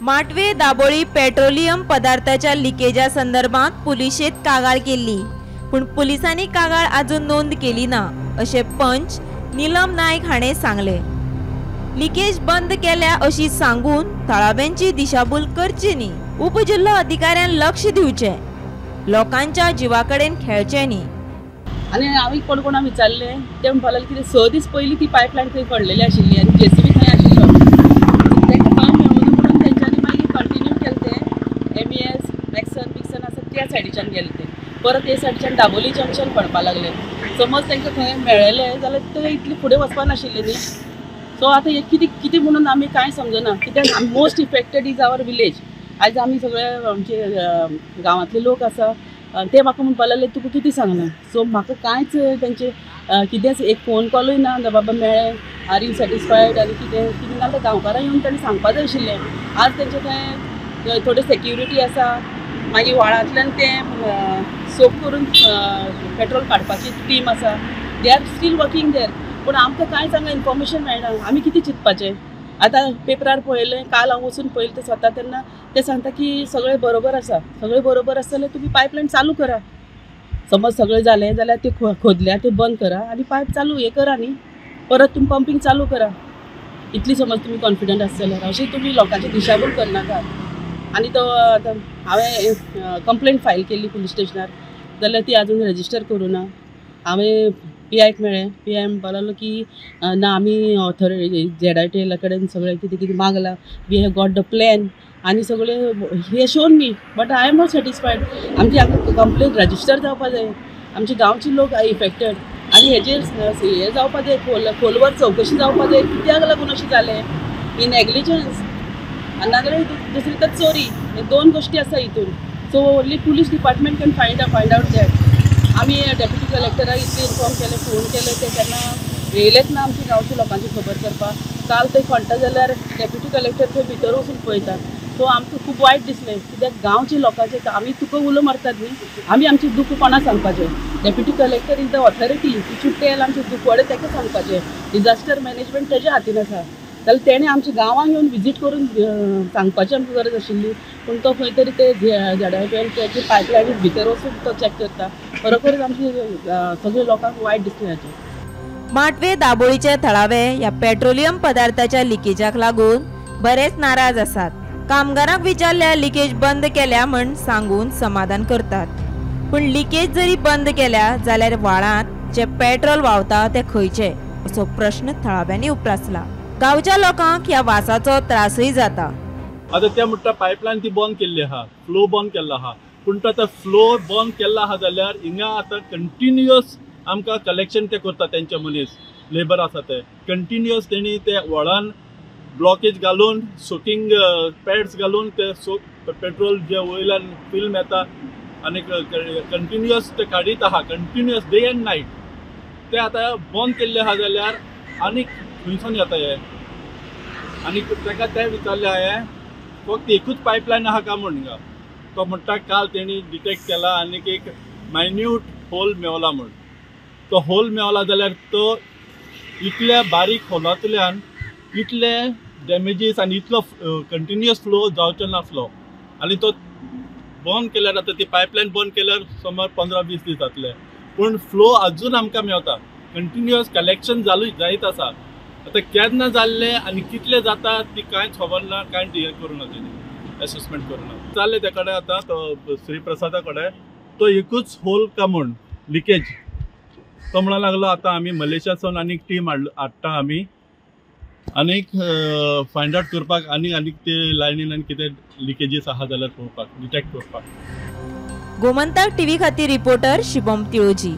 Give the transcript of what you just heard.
माटवे Dabolim petroleum पदार्थाच्या लिकेजा संदर्भात पुलिशेत कागाळ केल्ली, पूण पुलिसांनी कागाळ अजून नोंद केली ना अशें पंच नीलम नायक हाणें सांगलें। लिकेज बंद केल्या अशी सांगून थळाव्यांची दिशाभूल करची न्ही। उपजिल्हो अधिकाऱ्यान लक्ष दिवचें, लोकांच्या जिवा कडेन खेळचें न्ही। आनी हांवें कोण कोणाक विचारलें ते म्हणपाक लागले कितें 6 दीस पयलीं ती पायपलायन थंय पडलेली आशिल्ली आनी जेसीबी थंय आशिल्लो, तांकां काम मेळूना म्हणून तेंच्यांनी मागीर कंटिन्यू केलें तें। एमईएस मॅक्सन बिक्सन आसा त्या सायडीच्यान गेले ते, परत ते सायडीच्यान दाबोली जंक्शन पडपाक लागलें। समज तांकां थंय मेळ्ळेलें जाल्यार ते इतले फुडें वचपा नाशिल्लें न्ही। सो आतां हें कितें कितें म्हणून आमी कांय समजना, कित्याक most affected is our village. आयज आमी सगळे आमचे गांवांतले लोक आसा ते म्हाका म्हणपाक लागले तुका कितें सांगलां। सो म्हाका कांयच तेंचे कितेंच एक फोन कॉलूय ना बाबा मेळ्ळें, are you satisfied आनी कितें कितें ना। गांवकारां येवन ताणें सांगपा जाय आशिल्लें। आज तेंचे थंय थोडी सेक्युरिटी आसा, मागीर व्हाळांतल्यान तें सोक करून पेट्रोल काडपाची टीम आसा, they are still working there. पूण आमकां कांयच हांगा इन्फॉर्मेशन मेळना, आमी कितें चिंतपाचें। आतां पेपरार पळयलें, काल हांव वचून पळयलें तें स्वता, तेन्ना ते सांगता की सगळें बरोबर आसा, सगळें बरोबर आसा जाल्यार तुमी पायपलायन चालू करा। समज सगळें जालें जाल्यार ते खोदल्या ते बंद करा आनी पायप चालू हें करा न्ही, परत तुमी पंपींग चालू करा। इतली समज तुमी कॉन्फिडंट आसा जाल्यार अशें तुमी लोकांची दिशाभूल करनाका। आनी तो आतां हांवें कंप्लेंट फायल केल्ली पुलीस स्टेशनार, जाल्यार ती आजून रजिस्टर करूं ना। हांवें पी आयक मेळ्ळें, पी I म्हणपाक लागलो की ना आमी ऑथॉरिटी ZITL कडेन सगळें कितें कितें मागलां, we have got the plan आनी सगळें हे shown me, but I am not satisfied. आमची आमकां कंप्लेन रजिस्टर जावपा जाय, आमचे गांवचे लोक इफेक्टेड आनी हेजेर हें जावपा जाय, खोलवर चवकशी जावपा जाय कित्याक लागून अशें जालें। ही नेग्लिजन्स आनी नाजाल्यार दुसरी तर चोरी, हे दोन गोश्टी आसा हितून। So only police department can find out that. आमी डेप्युटी कलेक्टराक इतलें इन्फॉर्म केलें, फोन केलें, ते केन्ना येयलेच ना आमच्या गांवच्या लोकांची खबर करपाक। काल थंय खणटा जाल्यार डेप्युटी कलेक्टर थंय भितर वचून पळयता। सो आमकां खूब वायट दिसलें, कित्याक गांवच्या लोकांचे आमी तुका उलो मारतात न्ही, आमी आमचें दुख्ख कोणाक सांगपाचें। Deputy collector is the authority, he should tell आमचें दुखवडे ताका सांगपाचें। डिजास्टर मॅनेजमेंट तेज्या हातीन आसा, जाल्यार तेणें आमच्या गांवांक येवन विजीट करून सांगपाची आमकां गरज आशिल्ली। पूण तो खंय तरी ते ZITL त्याची पायपलायनी भितर वचून तो चॅक करता। खरोखरच आमचे सगळे लोकांक वायट दिसलें हाचें। माटवे दाबोळीचे थळावे ह्या पेट्रोलियम पदार्थाच्या लिकेजाक लागून बरेच नाराज आसात। कामगारांक विचारल्यार लिकेज बंद केल्या म्हण सांगून समाधान करतात, पूण लिकेज जरी बंद केल्या जाल्यार व्हाळांत जे पेट्रोल व्हांवता ते खंयचे असो प्रश्न थळाव्यांनी उप्रासला। गांवच्या लोकांक ह्या वासाचो त्रासय जाता। आतां ते म्हणटा पायपलायन ती बंद केल्ली आहा, फ्लो बंद केल्लो आहा, पूण तो आतां फ्लो बंद केल्लो आहा जाल्यार हिंगा आतां कंटिन्युअस आमकां कलेक्शन ते करता तेंचे मनीस लेबर आसा ते कंटिन्युअस तेणी ते व्हळान ब्लॉकेज घालून सोकिंग पॅड्स घालून ते पेट्रोल जे वयल्यान फिल्म येता आनी कंटिन्युअस ते काडीत आहा, कंटिन्युअस डे एंड नायट। ते आतां बंद केल्ले आहा जाल्यार आनीक खंयसून येता हे। आनी ताका ते विचारले हांवें फक्त एकूच पायपलायन आहा काय म्हूण, तो म्हणटा काल तेणी डिटेक्ट केला आनीक एक मायन्यूट होल मेवला म्हूण। तो होल मेवला जाल्यार तो इतल्या बारीक होलांतल्यान इतले डॅमेजीस आनी इतलो कंटिन्युअस फ्लो जावचो नासलो आनी तो बंद केल्यार आतां ती पायपलायन बंद केल्यार सुमार 15-20 दीस जातले, पूण फ्लो अजून आमकां मेवता, कंटिन्युअस कलेक्शन जायत आसा। आतां केन्ना जाल्लें आनी कितले जाता ती कांयच खबर ना, कांय हें करूं ना, तेणी एसेसमेंट करूं ना। जालें त्या कडेन आतां तो श्रीप्रसादा कडेन तो एकूच होल का म्हूण लिकेज, तो म्हणूंक लागलो आतां आमी मलेशियासून आनीक टीम हाडटा आमी आनीक फायंड आवट करपाक आनीक आनीक ते लायनीन आनी कितें लिकेजीस आहा जाल्यार पळोवपाक, डिटेक्ट करपाक। गोमंतक टीव्ही खातीर रिपोर्टर शिवम तिळोजी।